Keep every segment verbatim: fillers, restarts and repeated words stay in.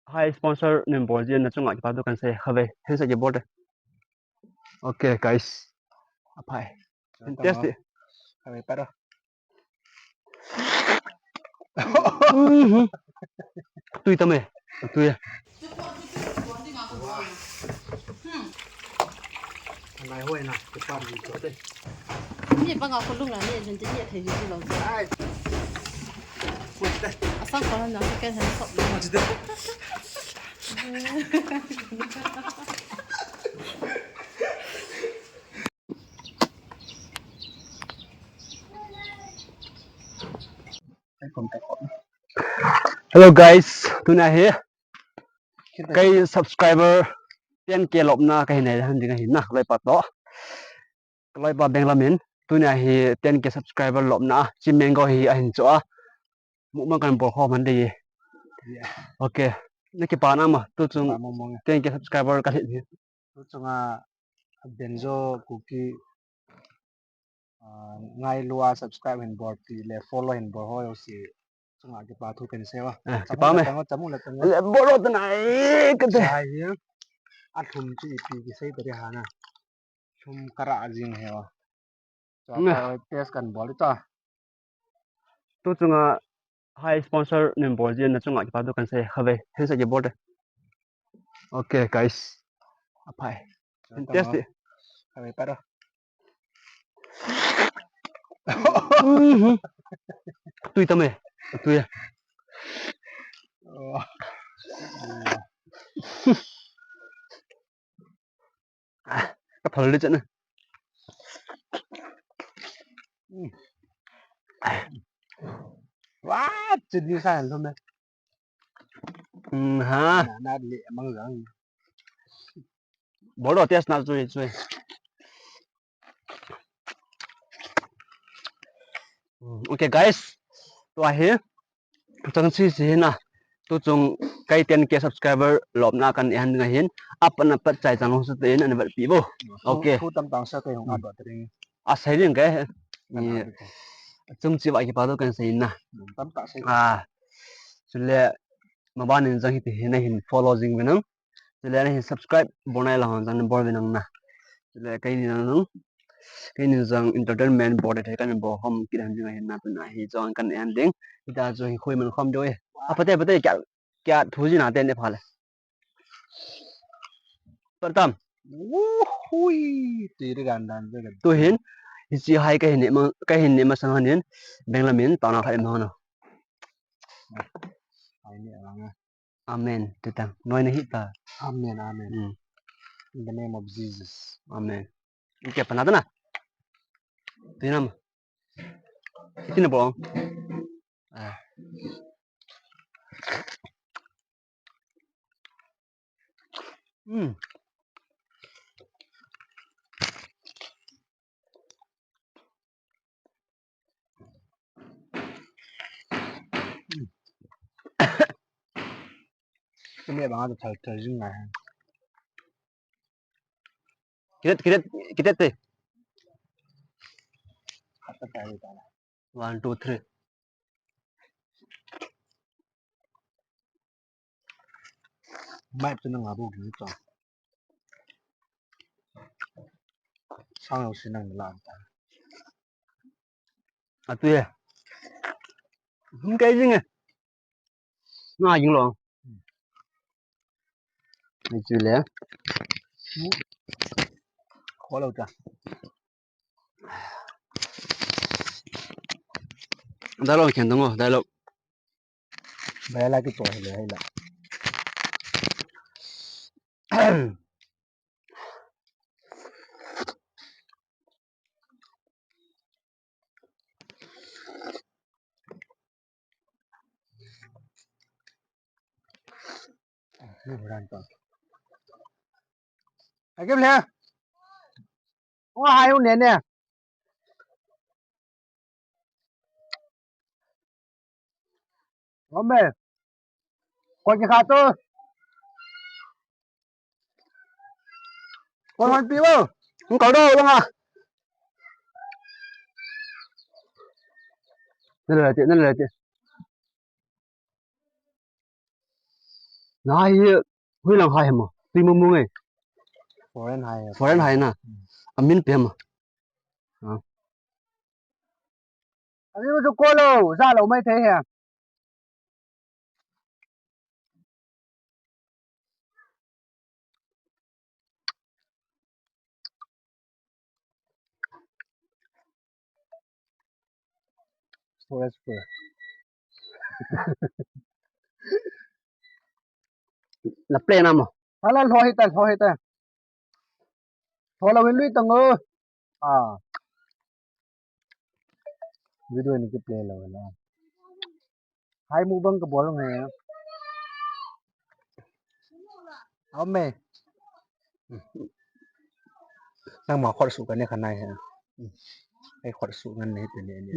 Hi, sponsor nin bol jeh in na chunga kipa thu kan sei. Khatvei, handshake kibol te. Okay, guys. Aphai. Test di. Khatvei, para. Mhm. Tui tam e. Tui e. Anai hoi na, kipa ni to te. Ni banga ko lung la ni jun ti ni thei ni lo. Ai. Put te. Asang ko na second hand shop. Put te. Hello guys, tuna hi kei subscriber ten K lopna kahin nei han ding ahin na, loipa to. Loipa Benglam in, tuna hi ten K subscriber lopna, chi mango hi ahin cho a. Mukbang kan bol khom han ding. Yeah. Okay. Na kipa na ma, tu chung Kipa mong mong e. ten K subscriber ka hit hi. Tu chunga Benzo Kuki, ah, ngailua subscribe hin bol ti le follow hin bol ho jouse chunga kipa thu kan sei a. Ah, Chamu kipa le me. Tang o, chamu le tang o. Le bol o tana e ka te. Sai hi. A thum chi ipi kisei ta de ha na. Thum kara jing he o. Cha Nge. Test kan bol ta. Tu chunga hi sponsor nin bol jeh in na chunga kipa thu kan sei. Khatvei, handshake kibol te. Okay, guys. Aphai. Test di. Khatvei, para. Mhm. Tui tam e. Tui e. Oh. Ah, ka phal le chana. Wah, chutni sa han thum e. Hmm, ha. Na, na le mang jang. Bol o test na chui, chui. Hmm, okay, guys. Tua hi. Chang chi si hi na. Tu chung kei ten K subscriber lopna kan nei han ding ahin. Apat na pat chai chang ho su te in an vet pi bo. Okay. Thu tam tang sa kei hung a dot ring. A sei ding ke. Kan Ni a dot. Chung chi va kipa thu kan sei na. Tam ta sei. Ah. Chule maban in jang hiti hi na hin follow jing ve nang. Chule na hin subscribe bol nai la hon jang na bol ve nang na. Chule kei ni nang. Kei ni jang entertainment bol de thei kan bol hom kit han jing ahin na tuna hi jong kan nei han ding. Hita chu hi khui man khom deu e. A pate pate kya kya thu ji na te ne pha le. Par tam. Uhui, ti ri gan dan je. Tu hin, hichi hi ka hin ne ma, ka hin ne masang han in, Benglam in, taona khat em hon. Ai ne lang a. Amen. Tu tang. Noi na hi ta. Amen, amen. Hmm. In the name of Jesus. Amen. Ike pana ta na. Tinam. Iti na bol. Ah. Hmm. Ini abang ada thal thal jing ngai. Kitet, kitet, kitet te. One, two, three. Mai tu nang abu ni to. Sang lo si nang la ta. Atu ye. Hum kai jing e. Na jing lo. Ni chu le. Kho lo ta. Dai lo khen dong o, dai lo. Bai la ki to le hai la. Ai, kem le. Wa hai u ne ne. Ome. Koi ki kha to. Koi hon pi wo. Hung kal do langa. Nalai ti, nalai ti. Nahai hi, hoilang hai ham? Tui mong mong e. Foreign hai. Foreign hai na. Hmm. Amin ipi ham? Ha. Amin chu ko lo, ja lo mai thei he. Forest fir. Na play na mo. Hala, lho hita, lho hita. Lho lo win lui tang o. Ah. Video ni ki play lo na. Hai mukbang ka bol nge. Aum e. Nangma khot su ka ne khanai he. Hai khot su ngan ne te ne ne.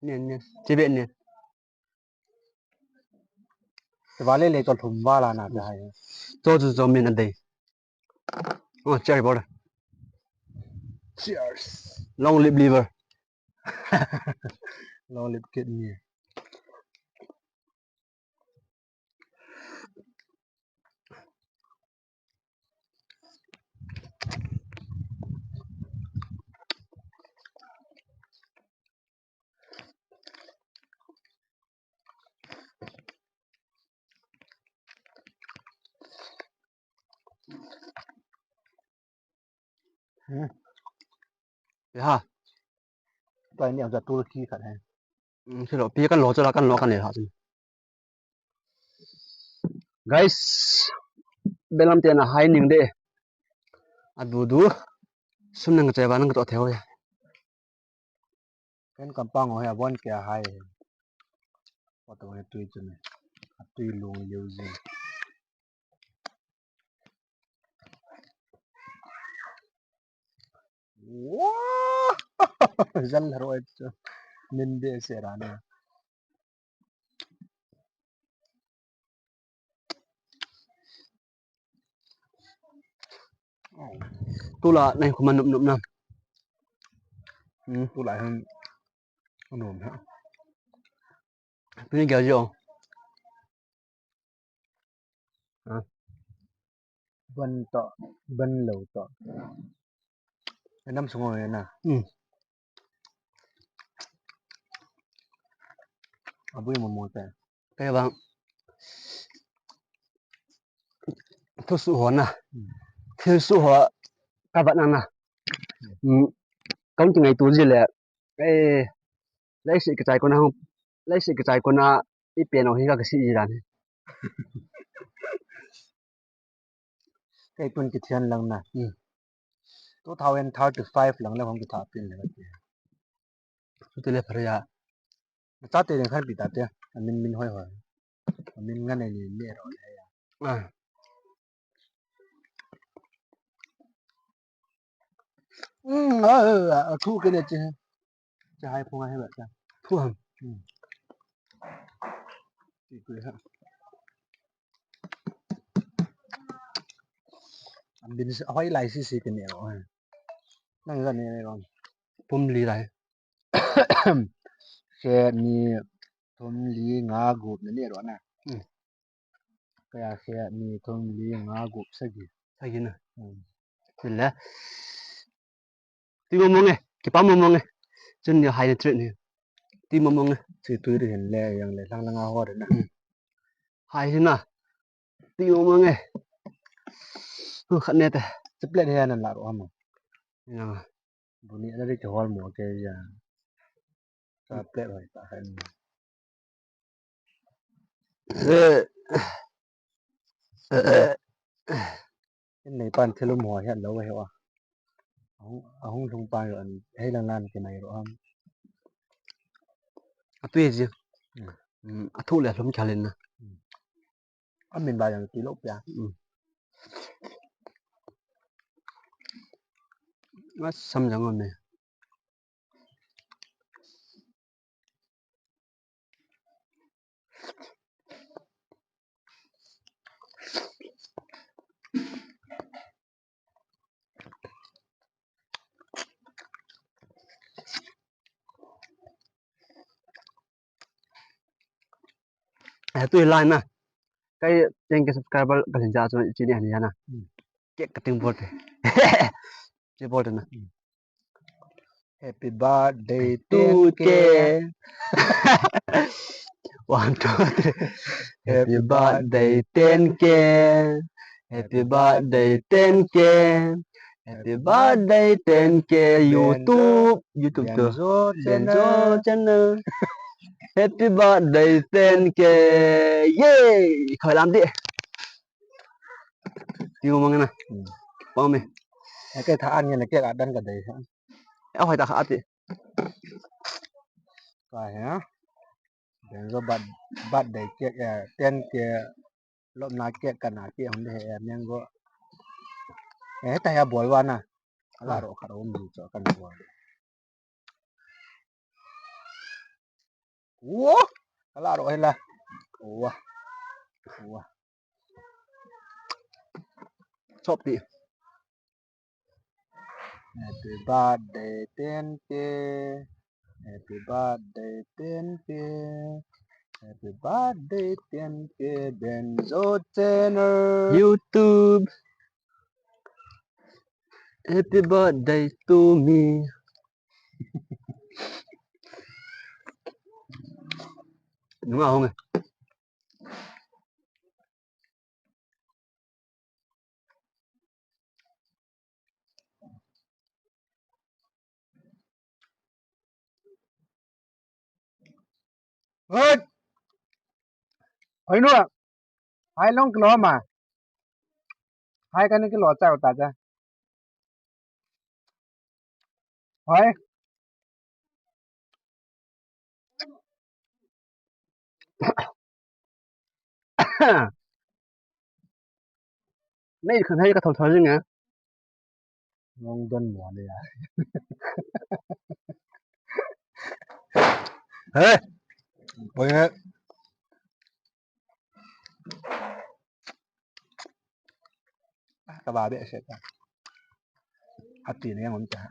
Ne ne. Chibe ne. Te vale le to thum vala na te hai. To to to min a day. Oh, cheers, brother. Cheers. Long live liver. Long live kidney. Hmm. Ya. Tua ni ang ja tu ki khat hai. Hmm, silo, pi kan lo chu la kan lo kan le ha chu. Guys, belam te na hai ning de. A du du. Sum nang che ba nang to theo ya. Ken kampang ho he, abon kia hai. Wa to he tui chu ne. A tui lung liu ji. Wow! Jal roi chu. Min de se ra ne. Tula nai khuma nup nup na. Hmm, tula hin. Anom ha. Tuni kya jo? Ha? Ban to, ban lo to. Enam sungo ena. Hmm. Abui mo mo te. Kaya bang. Thusuh ho na. Hmm. Thusuh ho ka vat na na. Hmm. Kong ti ngai tu ji le. Eh, lai si ka chai ko na hong. Lai si ka chai ko na i pe no hi ka ka si ji dan. Kei tun kithian lang na. Hmm. Two thousand thirty-five lang le hong kitha pin le. Chuti le phar ya. Chate ding khan pi ta te. Amin min hoi hoi. Amin ngan nei ni ne ro le ya. Ah. Hmm, ah, ah, ah, thu ke ne che. Che hai phung hai ba cha. Thu ham. Hmm. Ti ku ha. Amin hoi lai si si ke ne ro. Nang ga ne ro. Pum li lai. Khat, ni, thum, li, nga, gup na ne ro na. Hmm. Kaya khat, ni, thum, li, nga, gup, sagi. Sagi na. Hmm. Tile. Ti mo mo nge. Kipa mo mo nge. Chun ni hai na treat ni. Ti mo mo nge. Si tu ri hin le yang le lang lang a ho de na. Hmm. Hai hin na. Ti mo mo nge. Hu khat ne te. Chaplet he na la ro mo. Ya. Buni na ri ke hol mo ke ya. Chaplet hoi ta hai mo. Eh. Eh. Nei pan thilum ho hian lo he wa. Ahung, ahung lhung pan ro an hei lang lan ke mai ro ham. A tui ji. Hmm. Hmm, a thu le hlum khalin na. Hmm. A min ba yang ti lo pia. Hmm. A sam jang a me. Eh, tui lai na. Kei ten K subscriber kalhin ja chu chini ani jana. Hmm. Cake cutting bol te. Che bol te na. Hmm. Happy birthday ten K. One, two, three. Happy birthday ten K. Happy birthday ten K. Happy birthday ten K. YouTube. YouTube tu. Benzo Channel. Happy birthday ten K. Yay! Khoi lam di. Ti mo mang na. Hmm. Pang me. Eke tha an nge na cake a dan ka dei. A hoi ta kha ati. Ka he. Benzo birth-, birthday cake, eh, ten K lopna cake kana cake hon de he, eh, mango. Eh, ta ya bol wa na. Ala ro kha ro mi cho kana bol. Wo! Ala ro he la. Wa. Wa. Chop ti. Happy birthday ten K. Happy birthday ten K. Happy birthday ten K. Benzo Channel. YouTube. Happy birthday to me. Nunga hong e. Hoi. Hoi nu. Hai long kilo ma. Hai kani kilo chao ta cha. Hoi. Nei khan hai ka thol thol jing a. Long don mo le ya. He. Boi he. Ka ba be se ta. Ati ne ngon ta.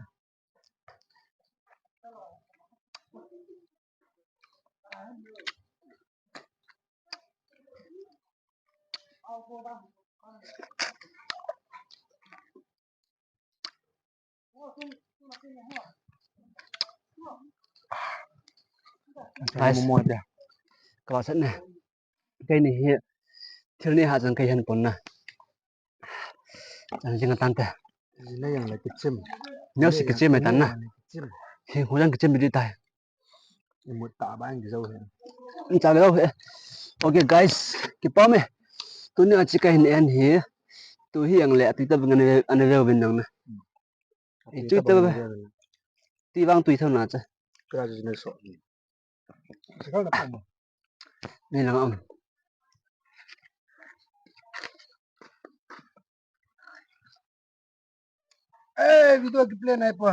Nice. Mo mo de. Ka ba sat ne. Kei ni hi thil ni ha chan kei han pon na. Chan jing atan te. Jina yang le kichim. Neo si kichim mai tan na. Kichim. Hi hu jang kichim di tai. Imut ta ba ang di jau he. Cha lo he. Okay guys, kipa me. Tuni a chi ka hin en hi. Tu hi ang le ati ta ngan ne an le bin nang na. I tu ta ba. Ti bang tu i thau na cha. Kra ji ne so. Ni lang am. Eh, video ki play nai pa.